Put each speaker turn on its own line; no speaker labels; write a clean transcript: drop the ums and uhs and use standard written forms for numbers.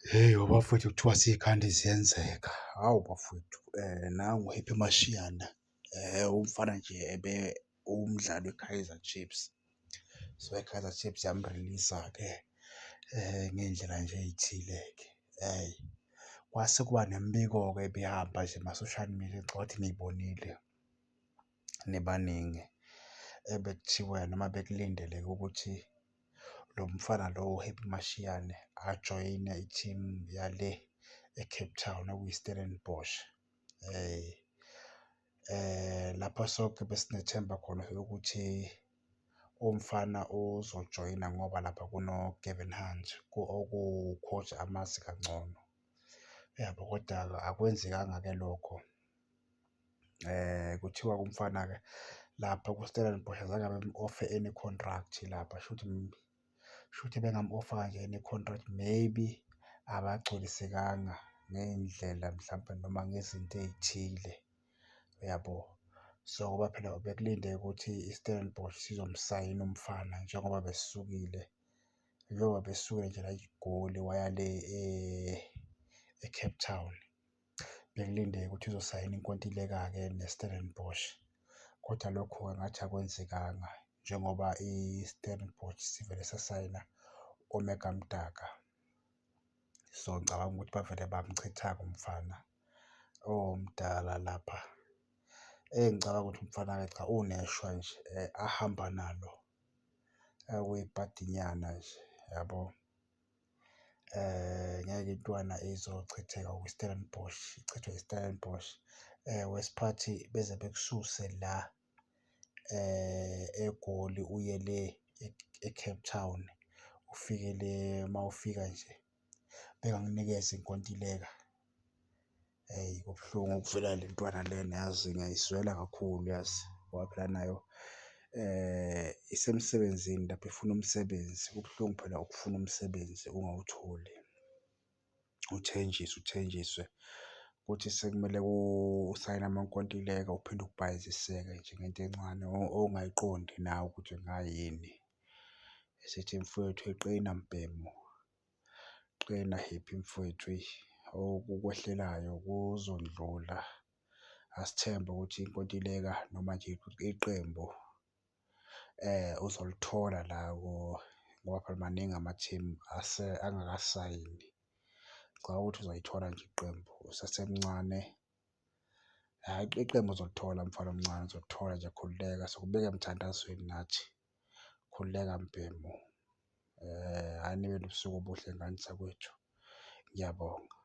Hheyi bafwethu kuthiwa siyikhandi ziyenzeka, hawu bafwethu nangu u-Happy Mashiane umfana nje ebe umdlali we-Kaizer Chiefs. So, i-Kaizer Chiefs yamriliza-ke ngey'ndlela nje ey'thile-ke. Kwase kuba nemibiko-ke ebihamba nje ema-social media, ngicabanga ukuthi niyibonile nibaningi, ebekuthiwa noma bekulindeleke ukuthi lo mfana lo u-Happy Mashiane ajoyine i-team yale e-Cape Town okuyi-Stellenbosch. Lapho sonke besinethemba khona elokuthi umfana uzojoyina ngoba lapha kuno-Gavin Hunt okuwu-coach amazi kangcono, uyabo? Koda-ke akwenzekanga-ke lokho. Kuthiwa umfana-ke lapha ku-Stellenbosch azange bemu-ofe any contract lapha, shuthi shuthi bengamu-ofa kanjena i-contract maybe abagculisekanga ngey'ndlela mhlampe noma ngezinto ey'thile, uyabo? So, ngoba phela bekulindeleke ukuthi i-Stellenbosch sizomsayina umfana njengoba besisukile, njengoba besukile nje la eGoli waya le e-Cape Town. Bekulindeleke ukuthi uzosayina inkontileka-ke ne-Stellenbosch, kodwa lokho-ke ngathi akwenzekanga njengoba i-Stellenbosch sivele sasayina u-Omega Mdaka. So, ngicabanga ukuthi bavele bamchitha-ke umfana omdala lapha. Engicabanga ukuthi umfana-ke cha uneshwa nje ahamba nalo okuyibhadinyana nje yabo. Ngeke intwana izochitheka kwi-Stellenbosch, ichithwe i-Stellenbosch. Wesiphathi beze bekususe la eGoli uye le e-Cape Town, ufike le mawufika nje bengakunikezi inkontileka. Eyi, kubuhlungu okuvela le ntwana lena yazi ngiyayizwela kakhulu yazi, ngoba phela nayo isemsebenzini lapha ifuna umsebenzi. Kubuhlungu phela ukufuna umsebenzi ungawutholi, uthenjiswe uthenjiswe kuthi sekumele usayine amankontileka uphinde ubhayiziseke nje ngento encane ongayiqondi nawe ukuthi kungayini. Sithi mfwethu qina mbhemu, qina Happy mfwethu eyi, okukwehlelayo kuzondlula. Asithembe ukuthi inkontileka noma nje iqembu uzolithola la ngoba phela maningi amathimu angakasayini. Ngicabanga ukuthi uzoyithola nje iqembu, usasemncane. Hhayi, iqembu uzolithola mfana omncane, uzolithola nje khululeka sokubeka emthandazweni nathi, khululeka mbhemu. Hhayi, nibe nobusuku obuhle ngane zakwethu, ngiyabonga.